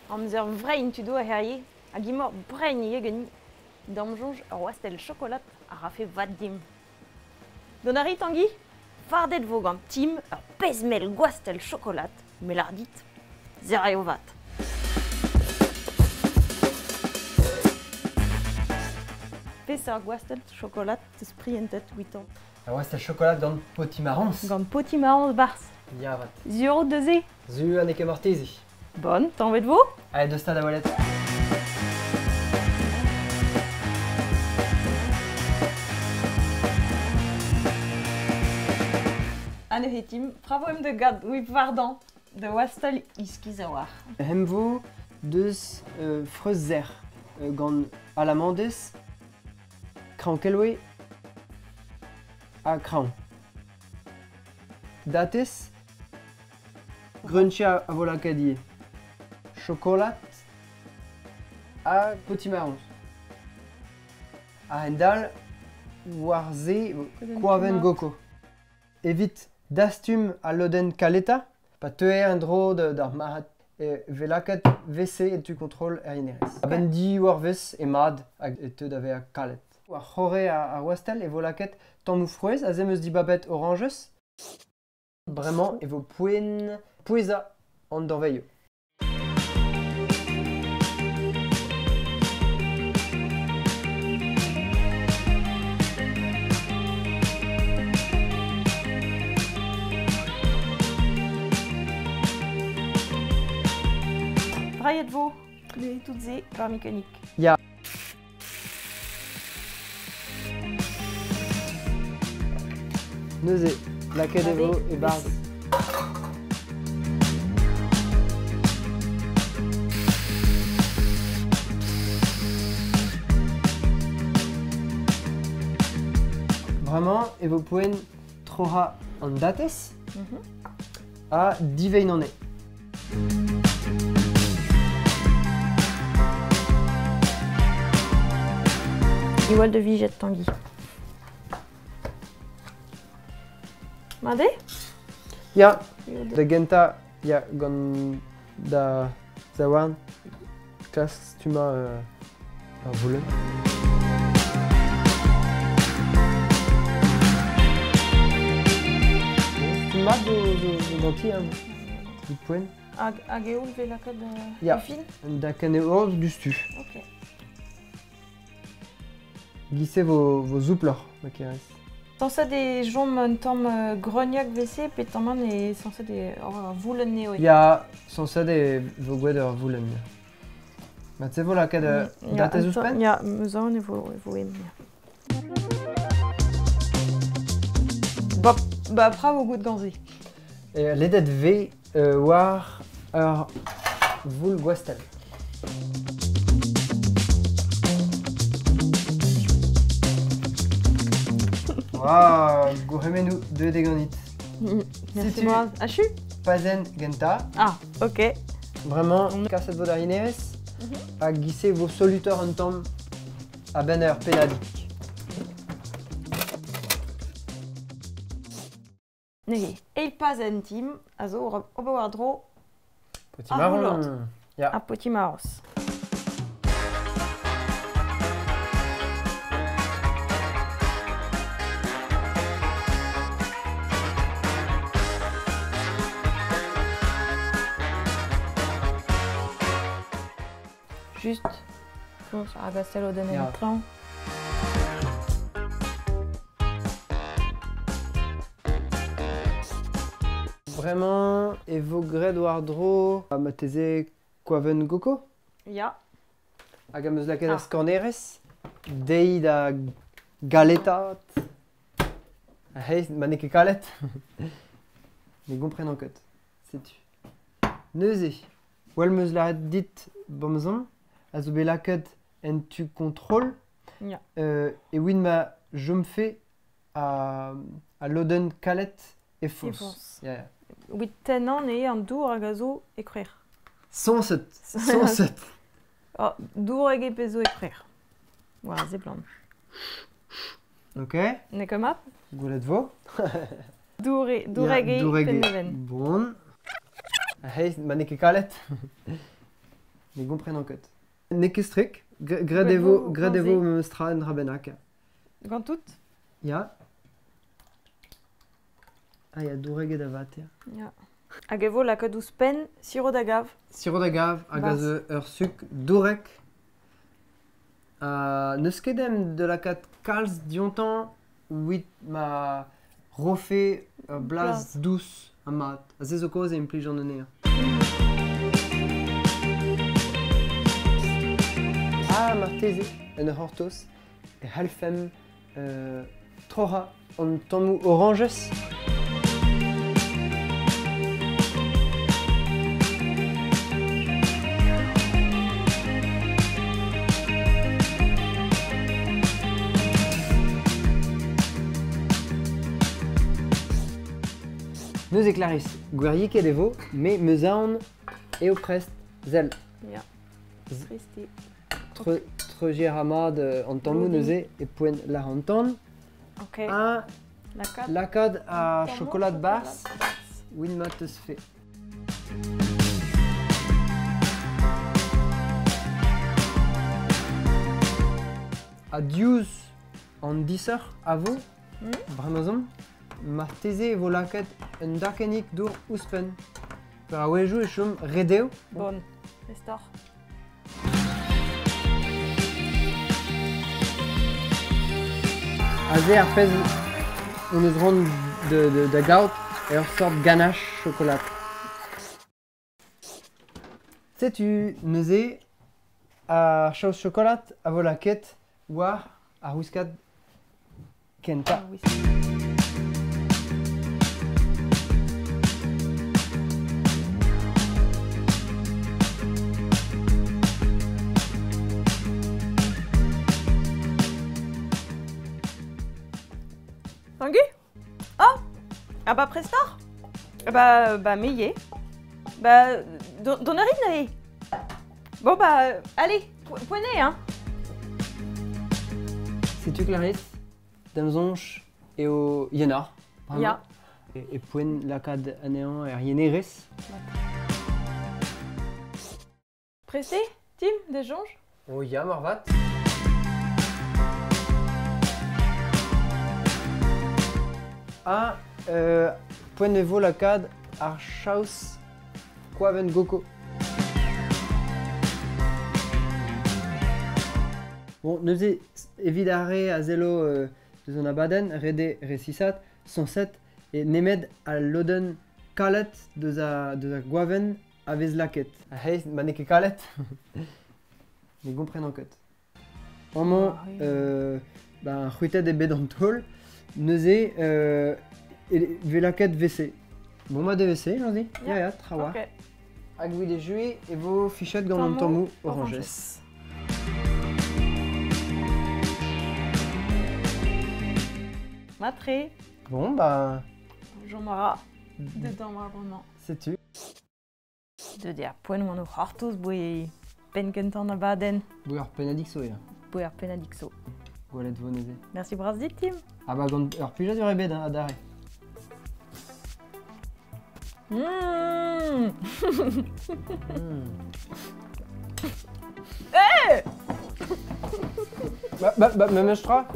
Amzer vrein tudo a herie, hag imor brein ivez ganin. D'am soñj ur wastell chokolad a rafe vat dimp. Dont a ri, Tangi? Fardet vo gant Tim ur pezh mell gwastell chokolad, me lâr dit. Se raio vat. Peseurt gwastell chokolad 'teus prientet 'vitañ? Ur wastell chokolad gant potimarrons. Gant potimarrons 'barzh. Ya 'vat. Sur out da se? Sur ha n'eo ket marteze. Bon, tañvet vo? Allez, deus 'ta da welet. Ha neuze Tim, bravo em da gad oui fardañ da wastell iskis a-walc'h. Hemvo deus freuz-sec'h gant alamandez, kraoñ-kelwe ha kraoñ. Datez, Gruntia a vo lakaet ivez. Chokolad ha potimarrons. A-hend-all, war se koaven goko. Evit dastum al lodenn kaletañ, pa teuer en-dro d'ar marc'had e vez lakaet WC en tu kontrol er yenerez. A-benn div eurvezh eo mat hag e teu da vezañ kalet. War c'horre ar wastell e vo lakaet tammoù frouezh. Aze 'm eus dibabet orañjez. Bremañ e vo poent pouezañ an dorveioù. Drailhet vo tout se war mekanik. Ya. Neuze, lakaet e vo e-barzh. Bremañ e vo poent troc'hañ an datez ha divein anezhe. Diwall da vijet, Tangi. Mat eo? Ya, da gentañ, ya, gant da zaouarn, klask stummañ ur voulenn. Mat zo, zo, zo ganti, hein, dit poent. Hag, hag eoul vez lakaet Ya. e fin? Da ken eo diouzhtu. Ok. Glissez vo, vo souploc'h, ma kerez. Sañset e chom un tamm greuniak 'vese petamant e sañset e ur voulenn eo. Ya, sañset e vo gwelet ur voulenn. Ma te vo lakaet datez ouzhpenn? Ya, 'm eus aon e vo, e vo en, ya. Ba, ba pra vo goût gant se. Ledet vez war ur voul gwastell. Waouh, gourc'hemennoù deuet eo ganit. Merci bras. Achu? Pazenn gentañ. Ah, ok. Bremañ, kaset vo d'ar yenerez ha gise vo solutoc'h un tamm a-benn ur pennadig. Neuze, eil pazenn Tim a zo ober war-dro Potimarron. Ya. Ar potimarros. Just, foñs ar gastelodenn en traoñ. Bremañ e vo graet war-dro marteze koaven goko. Ya. Hag am eus lakaet ar skornerez dezhi da galetaat. Hei, ma n'eo ket kalet. Ne gomprenan ket. Setu. Neuze, well 'm eus lâret dit bomzon, a zo bet lakaet en tu kontrol Ya. Evit ma chomfe a lodenn kalet e foñs. E foñs. Ya, ya. Evit tennañ eo an dour hag a zo e krec'h. Sañset, sañset. Oh, dourek eo pezh zo e krec'h. War a seblant. Ok. N'eo ket mat? Gwelet vo. Doure, dourek eo dourek eo. penn-da-benn. Bon. Hey, ma n'eo ket kalet. Ne gomprenan ket. N'eo ket strik, graet e vo, graet e vo memes tra un dra bennak. Gant tout? Ya. Ah ya, doureget avat, ya. Ya. Hag e vo lakaat ouzhpenn sirop d'agave. Sirop d'agave hag a zeu ur suk dourek. Ha n'eus ket em da lakaat kalz diontañ evit ma rofe ur blaz dous ha mat. Ha se zo kaoz e implijan anezhañ. Ah, marteze, en ur c'hortoz, e c'hallfemp troc'hañ an tammoù orañjez. Neuze Clarisse, gwirieket e vo, me 'meus aon eo prest sell. Ya, trist eo. Treuzier a mat an tammoù neuze e poent lâr an tan. Ok. Ha lakaat ar chokolad barzh, win ma teus fait. Ha diouzh an disoc'h a vo, bremañ marteze e vo lakaet un dakennig dour ouzhpenn. Per a-wezhioù e chom re dev. Bon, prestoc'h. Aze ar pezh hon eus c'hoant da gaout eo ur seurt ganache chokolad. Setu neuze ar chaos chokolad a vo lakaet war ar wiskad kentañ. Tanguy? Oh! Ah bah prestoc'h! Ah bah, bah me ivez. Bah, dont a rit neuze? Bon bah, allez, poent eo, hein! Setu Clarisse, da'm soñj eo yenoc'h, bremañ. Ya. E poent lakaat anezhañ er yenerez. Prest eo, Tim, da soñj? Oh ya, moarvat. Ha poent e vo lakaat ar chaos koaven goko. Bon, neuze, evit ar re a zello deus an abadenn, ret eo resisat, sañset, e nemet al lodenn kalet deus a, deus ar goaven a vez lakaet. Ha ma n'eo ket kalet, ne gomprenan ket. Amañ, ben, c'hwitet eo bet an taol, neuze e vez lakaet WC. Bon, ma DVC, j'en dis. Ya, ya, trawalc'h. Ok. Hag evit echuiñ e vo fichet gant an tammoù orañjez. Mat-tre. Bon, bah... Chom a ra dedans war bremañ. Setu. Deuet eo ar poent oan o c'hortoz boe penn kentañ an abadenn. Boe ur pennadig zo, ya. Boe ur pennadig zo. Gwelet vo neuze. Merci bras dit, Tim. Ah bah gant ur plijadur ebet, hein, adarre. Mmh. Mmh. Hey Bah, bah, bah, memes tra.